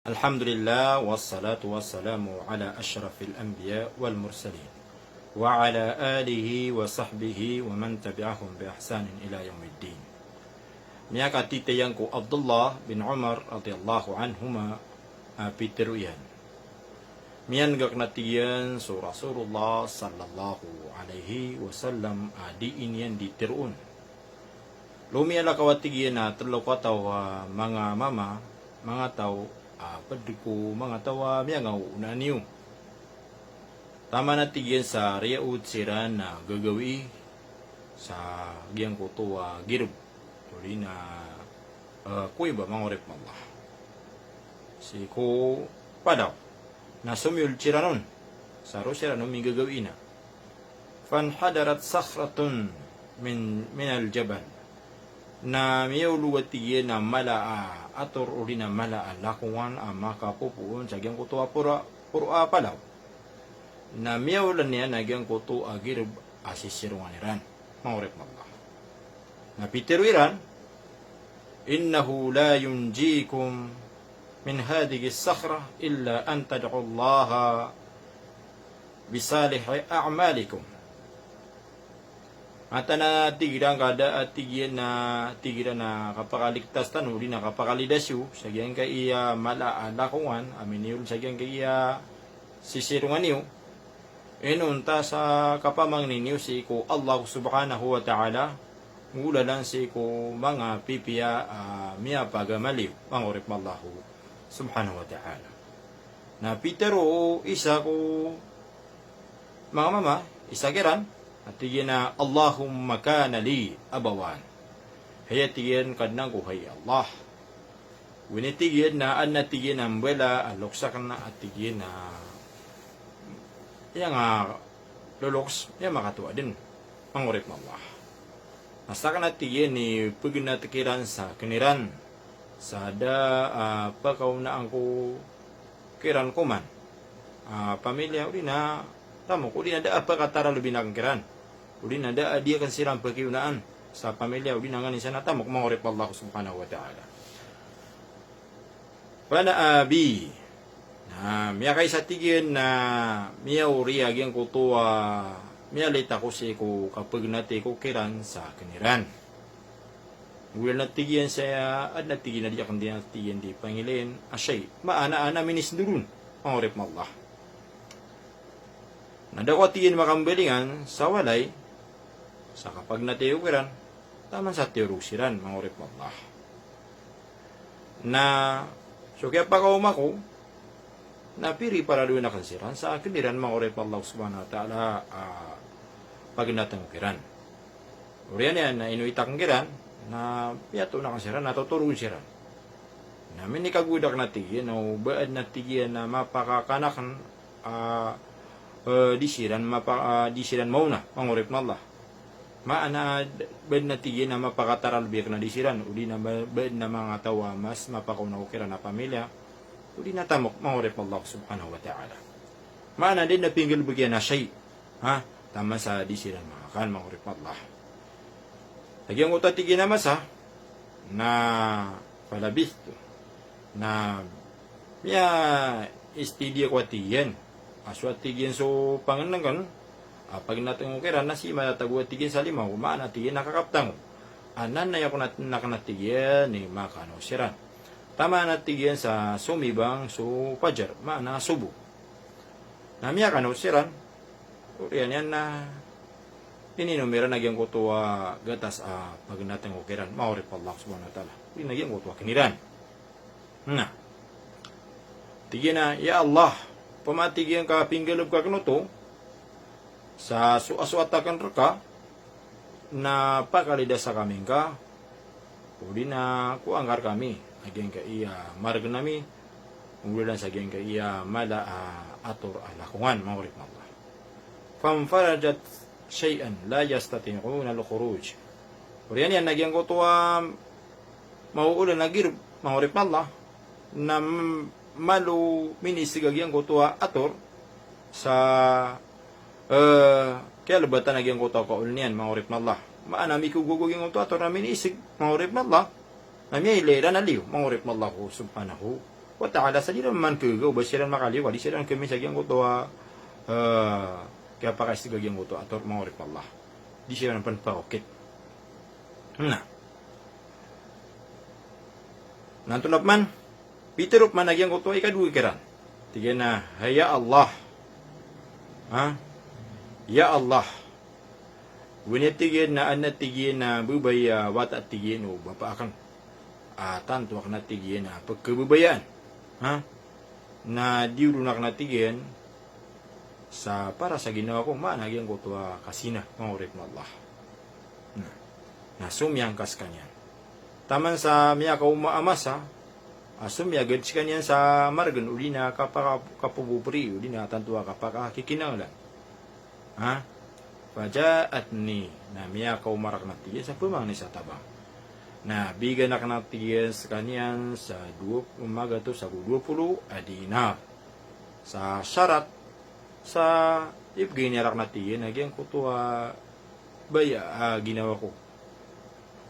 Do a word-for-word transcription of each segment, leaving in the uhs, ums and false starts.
Alhamdulillah, wassalatu wassalamu ala ashrafil anbiya wal mursalin, wa ala alihi wa sahbihi wa man tabi'ahum bi ihsanin ila yawmiddin. Miyakatitayang ko Abdullah bin Umar radiyallahu anhuma a pitero iyan. Miyan'g akn a tig iyan so Rasulullah sallallahu alaihi wasallam a dii niyan di teroon. Lomiyalakaw a tig iyan a telo kataw a manga mama, manga taw a ped ko manga taw a miyangaoona niyo. Taman a tig iyan sa riyaot siran a gagawii sa giyangkoto a girb, odi na, eh, koiba, manga oripn o Allah. Sii ko palaw. Na somiyold siran on sa roo siran on minggagawii na. Fanhadarat sakhratun min, minal jabal. Na miyaolo a tig iyan a mala a ator odi na mala a lakongan a makapopoon sa giyangkoto a poro, poro a palaw. Na miyaolan iyan a giyangkoto a girb a sisirongan iran, manga oripn o Allah. Na pitero iran, "Innahu la yunjikum min hadhihi as-sakhrah illa an tad'u Allah bi salihi a'malikum." Mataan a tig iran ka da a tig iyan a tig iran a kapakaligtas tano, odi na kapakalidas iyo sa giyangkai a mala a lakongan a miniyold sa giyangkai a sisirongan iyo, inonta sa kapamangni niyo sii ko Allah subhanahu wa ta'ala, nggolalan sii ko manga pipiya a miyapagama iyo, manga oripn o Allah subhanahu wa ta'ala. Na pitero o isa ko manga mama, isa kiran, a tig iyan a, "Allahumma kana li abawan." Hay, a tig iyan, Kadnan ko, hay Allah. Oway, a tig iyan, na adn a tig iyan a mbala a loks akn, a tig iyan a, aya nga loloks, aya makatowa dn, manga oripn o Allah. Na sakn a tig iyan i pegnat kiran sa kniran sa da a pakaonaan ko kiran koman a pamilya, odi na tamok, odi na da a pakataralobin akn kiran, odi na da a di akn siran pkiyaonaan sa pamilya, odi na nganin san a tamok, manga oripn o Allah subhanahu wa ta'ala. Fana'a bi. Na miyakaisa, tig iyan, na miyaori a giyangkoto a miyalit ako sii ko kapegnati ko kiran sa kniran. Nggolalan, a tig iyan, sa adn a tig iyan a di akn di, a tig iyan, di pangilain a shay'. Maana a minisndoron, manga oripn o Allah. Na da ko, a tig iyan, makambalingan sa walay sa kapagnati ko kiran taman sa tiyorog siran, manga oripn o Allah. Na so kiyapakaoma ko na piriparadoon akn siran sa kniran, manga oripn o Allah subhanahu wa ta'ala, a pagnatn ko kiran. Oriyan iyan na inoit akn kiran, na piyatoon akn siran, na totorogon siran. Na minikagowad akn, a tig iyan, o ba adn a tig iyan a mapakakan akn a, eh, di siran mapa-, a, di siran maona, manga oripn o Allah. Maana a ba adn a tig iyan a mapakataralbi akn a di siran, odi na ba, ba adn a manga taw a mas mapakaona ko kiran a pamilya, odi na tamok, manga oripn o Allah subhanahu wa ta'ala. Maana a da dn a pinggalbk iyan a shay', ha, taman sa di siran makakan, manga oripn o Allah. Sa giyangkoto a tig iyan a masa, na falabithtu. Na miya-steady ako, a tig iyan, a so, a tig iyan, so pangnngkn a pagnatn ko kiran na sii matatago, a tig iyan, sa lima ako, maana, a tig iyan, na kakaptan ko. Ananay ako na, na kna, a tig iyan, i makano siran. Taman, a tig iyan, sa somibang so fajar, maana sobo. Na miyakano siran, oriyan iyan na ininom iran a giyangkoto a gatas a pagnatn ko kiran, manga oripn o Allah subhanahu wa ta'ala. Odi na giyangkoto a kniran. Na tig iyan a, ya Allah, opama, tig iyan, ka pinggalbk akn oto sa so, a so asoat akn rka, na pakalidas kami ngka, odi na kowaa ngka rkami a giyangkai a margn ami, nggolalan sa giyangkai a mala a ator a lakongan, manga oripn o Allah. Fanfarajat shay'an la yastati'una al-khuruj. Oriyan iyan na giyangkoto a maolan a girb, manga oripn o Allah, na m-, malo minisg a giyangkoto a ator sa, eh, kiyalbatan a giyangkoto a kaol niyan, manga oripn o Allah. Maana, mikogogo a giyangkoto a ator na minisg, manga oripn o Allah. Na miyailay iran a liyo, manga oripn o Allah subhanahu wa Ta'ala, sa di ran man khagaga o ba siran makaliyo, ka di siran khamin sa giyangkoto a, eh, kiyapakaistiga giyangkoto a ator, manga oripn o Allah. Di siran pn pakokit. Na. Na antonaa pman, pitharo pman a giyangkoto a ikadowa kiran. Tig iyan a, "Hay ya Allah." Ha? "Ya Allah." Oway niyan tig iyan na adn a tig iyan a babay a wata tig iyan o bapa akn a tanto akn a tig iyan a pkhababayaan. Ha? Na diyoron akn a tig iyan sa para sa ginawa ko, maana giyangkoto a kazina, manga oripn o Allah. Na, na somiyang ka skaniyan. Taman sa miyakaoma a masa, a somiyagad skaniyan sa margn, odi na kapaka-, kapobobri, odi na tanto a kapakakikinanglan. Ha? Faja'atni, na miyakaoma rakn a tig iyan sa pmangni sa tabang. Na bigan akn a tig iyan skaniyan sa dowa, magatos ago dowa polo a dinar. Sa sarat, sa ibgay niyan rakn a tig iyan a giyangkoto a baya a ginawa ko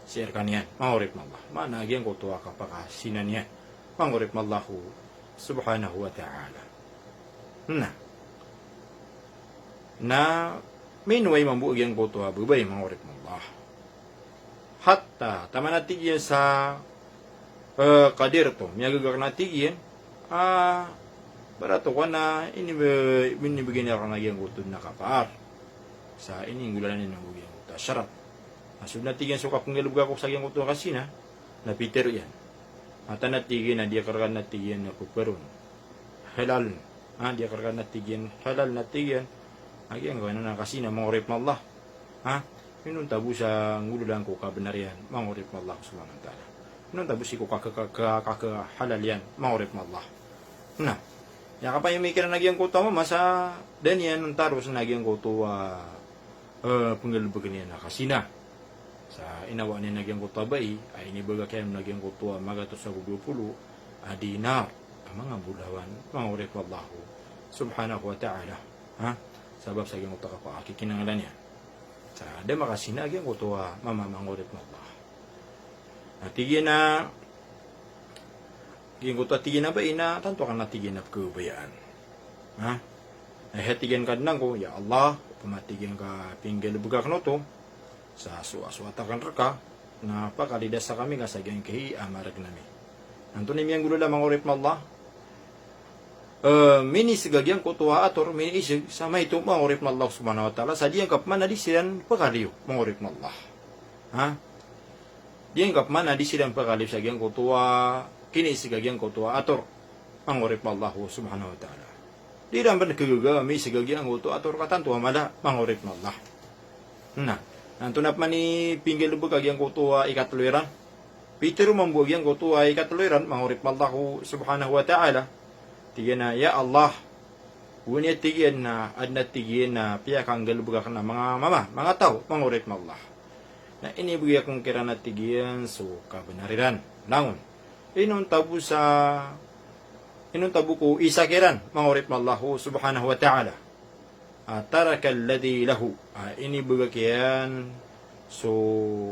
sii rkaniyan, manga oripn o Allah. Maana giyangkoto a kapakazina niyan, manga oripn o Allah subhanahu wa ta'ala. Na. Na miniway mambo giyangkoto a babay, manga oripn o Allah. Hatta, taman a tig iyan sa, eh, qadirtu, miyagaga akn a tig iyan, ah, barato ko na ini be-, inibgay niyan rakn a giyangkoto a kapaar. Sa ininggolalan iyan o giyangkoto a sarat. Na so dn a tig iyan so kapnggalbk ako sa giyangkoto a kazina, na pitharo iyan. Mataan a tig iyan a di akn rkano a tig iyan a pparon. Halal. Ha, di akn rkano a tig iyan halal na tig iyan. A giyangkanan a kazina, manga oripn o Allah. Ha? Inonta bo sa nggolalan ko kabnar iyan, manga oripn o Allah subhanahu wa ta'ala. Inonta bo sii ko kaka-, kaka-, kaka-, halal iyan, manga oripn o Allah. Na, aya kapamikiran a giyangkoto a mama sa da niyan ontaros na giyangkoto a, eh, pnggalbkn iyan a kazina. Sa inawaan iyan a giyangkoto a bai a inibagak iyan a giyangkoto a magatos ago dowa polo a dinar a manga bolawan, manga oripn o Allah subhanahu wa ta'ala. Ha? Sabap sa giyangkoto a kapakakikinanglan iyan. Sa da makazina a giyangkoto a mama, manga oripn o Allah. Na tig iyan a, giyangkoto a tig iyan a bai na tanto akn a tig iyan a pkhababayaan. Ha? Na hay tig iyan, Kadnan ko, ya Allah, opama tig iyan ka pinggalbk akn oto sa so, so aswat akn rka, na pakalidas akn ami ka sa giyangkai a margn ami. Na antonaa i miyanggolawla, manga oripn o Allah? Eh, minisg a giyangkoto a ator, minisg sa maito, manga oripn o Allah subhanahu wa ta'ala, sa di angka pman a di siran pakaliyo, manga oripn o Allah. Ha? Di angka pman a di siran pakaliyo sa giyangkoto a kinisg a giyangkoto a ator, manga oripn o Allah subhanahu wa ta'ala. Di iran pn khagaga a minisg a giyangkoto a ator ka tanto a mala, manga oripn o Allah. Na, na antonaa pman i pinggalbk a giyangkoto a ikatlo iran? Pitharo mambo a giyangkoto a ikatlo iran, manga oripn o Allah subhanahu wa ta'ala. Tig iyan a, ya Allah, oway niyan tig iyan na adn a tig iyan a piyakanggalbk akn a manga mama, manga taw, manga oripn o Allah. Na inibgay akn kiran a tig iyan so kabnar iran. Langon, inonta bo sa, inonta bo ko isa kiran, manga oripn o Allah subhanahu wa ta'ala. Ah, taraka alladhi lahu. Ah, inibagak iyan so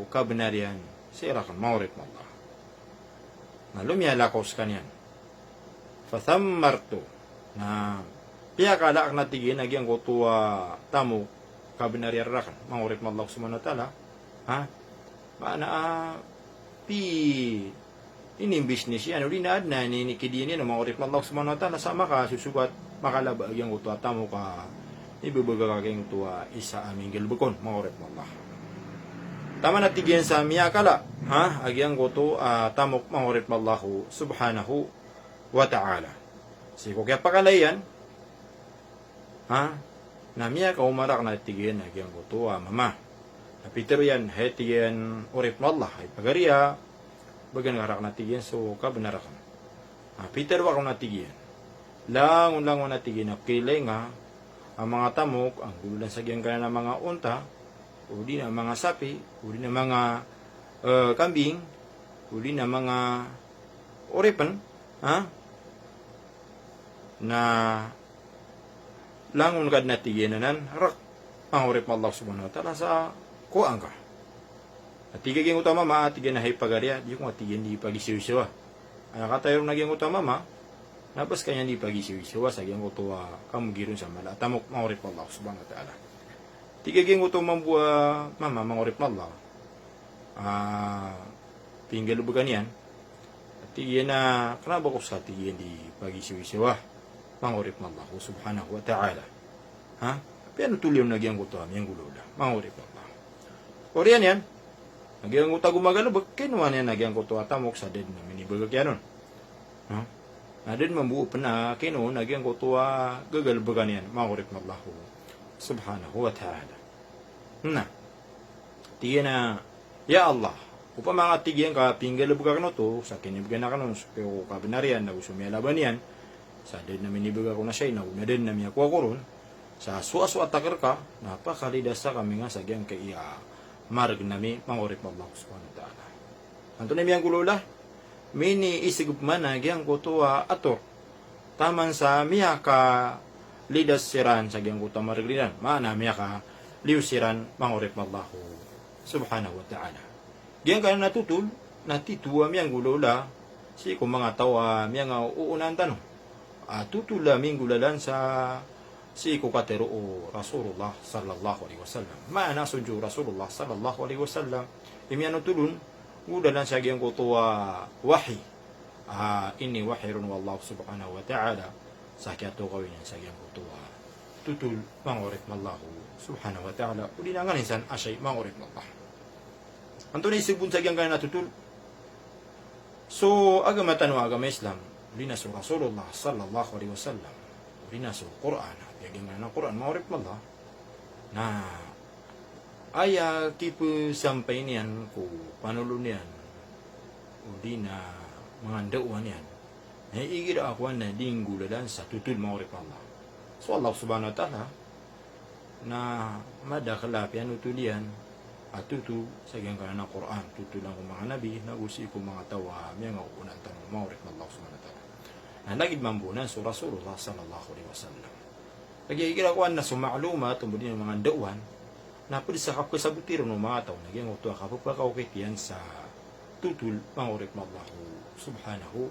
kabnar iyan sii rakn, manga oripn o Allah. Na lomiyalakaw skaniyan. Fathammartu. Na piyakala akn a tig iyan a giyangkoto a tamok, kabnar iyan rakn, manga oripn o Allah subhanahu wa ta'ala. Ha? Maana a pi-, inimbisnis iyan, odi na adn a inikidiyan iyan, manga oripn o Allah subhanahu wa ta'ala, sa makasosogat, makalaba a giyangkoto a tamok a ibabagak a giyangkoto a isa a minggalbk on, manga oripn o Allah. Taman a tig iyan sa miyakala, ha, a giyangkoto a tamok, manga oripn o Allah subhanahu wa ta'ala. Sii ko kiyapakala iyan, ha? Na miyakaoma rakn a tig iyan a giyangkoto a mama. Na pitharo iyan, hay tig iyan, oripn o Allah, hay pagari a, bagan ka rakn a tig iyan so kabnar akn. Na pitharo akn a tig iyan, langon, langon a tig iyan a pkhailay nga a manga tamok a nggolalan sa giyangkanan a manga onta, odi na manga sapi, odi na manga, eh, kambing, odi na manga oripn, ha? Na langon ka dn a tig iyan anan rk, manga oripn o Allah subhanahu wa ta'ala, sa kowaan ka. Na tig a giyangkoto a mama, tig iyan a hay pagari a, di ako nga tig iyan di pagisawisawa. Aya katawi ron a giyangkoto a mama, Na ba skaniyan di pagisawisawa sa giyangkoto a kamogiron sa mala a tamok, manga oripn o Allah subhanahu wa ta'ala. Tig a giyangkoto a mambo a mama, manga oripn o Allah, a pinggalbkan iyan. Tig iyan a kna ba ko ska, tig iyan, di pagisawisawa, manga oripn o Allah subhanahu wa ta'ala. Ha? Piyanotol iyan on a giyangkoto a miyanggolawla, manga oripn o Allah. Oriyan iyan, a giyangkoto a gomagalbk, kinowa niyan a giyangkoto a tamok sa da dn a minibagak iyan on. Ha? Na da dn mambo pn a kinowa on a giyangkoto a gagalbkan iyan, manga oripn o Allah subhanahu wa ta'ala. Na tig iyan a, "Ya Allah, opama ka," tig iyan, "ka pinggalbk akn oto sa kinibgan akn on so kabnar iyan nago so miyalaban iyan, sa da dn a minibagak on a shayi nago na da dn a miyakowa ko ron, sa sowasowa takr ka, na pakalidasa kami nga sa giyangkaya margn ami, manga oripn o Allah subhanahu wa ta'ala." Antonaa i miyanggolawla? Miniisgp man a giyangkoto a ator taman sa miyakalidas siran sa giyangkoto a margn iran, maana miyakaliyo siran, manga oripn o Allah subhanahu wa ta'ala. Giyangkanan a totol na tito a miyanggolawla sii ko manga taw a miyangaoonaan tano a totol a minggolalan sa sii ko katharo o Rasulullah sallallahu alaihi wasallam. Maana so dn o Rasulullah sallallahu alaihi wasallam i miyanotol on, nggolalan sa giyangkoto a wahi a iniwahi ron o Allah subhanahu wa ta'ala sa kiyatokawi niyan sa giyangkoto a totol, manga oripn o Allah subhanahu wa ta'ala, odi na nganin san a shayi, manga oripn o Allah. Antonaa i sabot sa giyangkanan a totol? So agama tano a agama Islam, odi na so Rasulullah sallallahu alaihi wasallam, odi na so Qur'an, a giyangkanan a Qur'an, manga oripn o Allah, na aya kipsampay niyan ko panolon iyan, odi na manga ndaowan iyan, na igira ako an na di nggolalan sa totol, manga oripn o Allah. So Allah subhanahu wa ta'ala na madakl a piyanotol iyan a totol sa giyangkanan a Qur'an, totol anan ko manga nabi, nago sii ko manga taw a miyangaoonaan tano, manga oripn o Allah subhanahu wa ta'ala. Na lagid mambo anan so Rasulullah sallallahu alaihi wasallam. Lagid igira ako an na so ma'lumat, odi na manga ndaowan, na pd sa kapkasaboti ron o manga taw na giyangkoto a kapphakaokit iyan sa totol, manga oripn o Allah subhanahu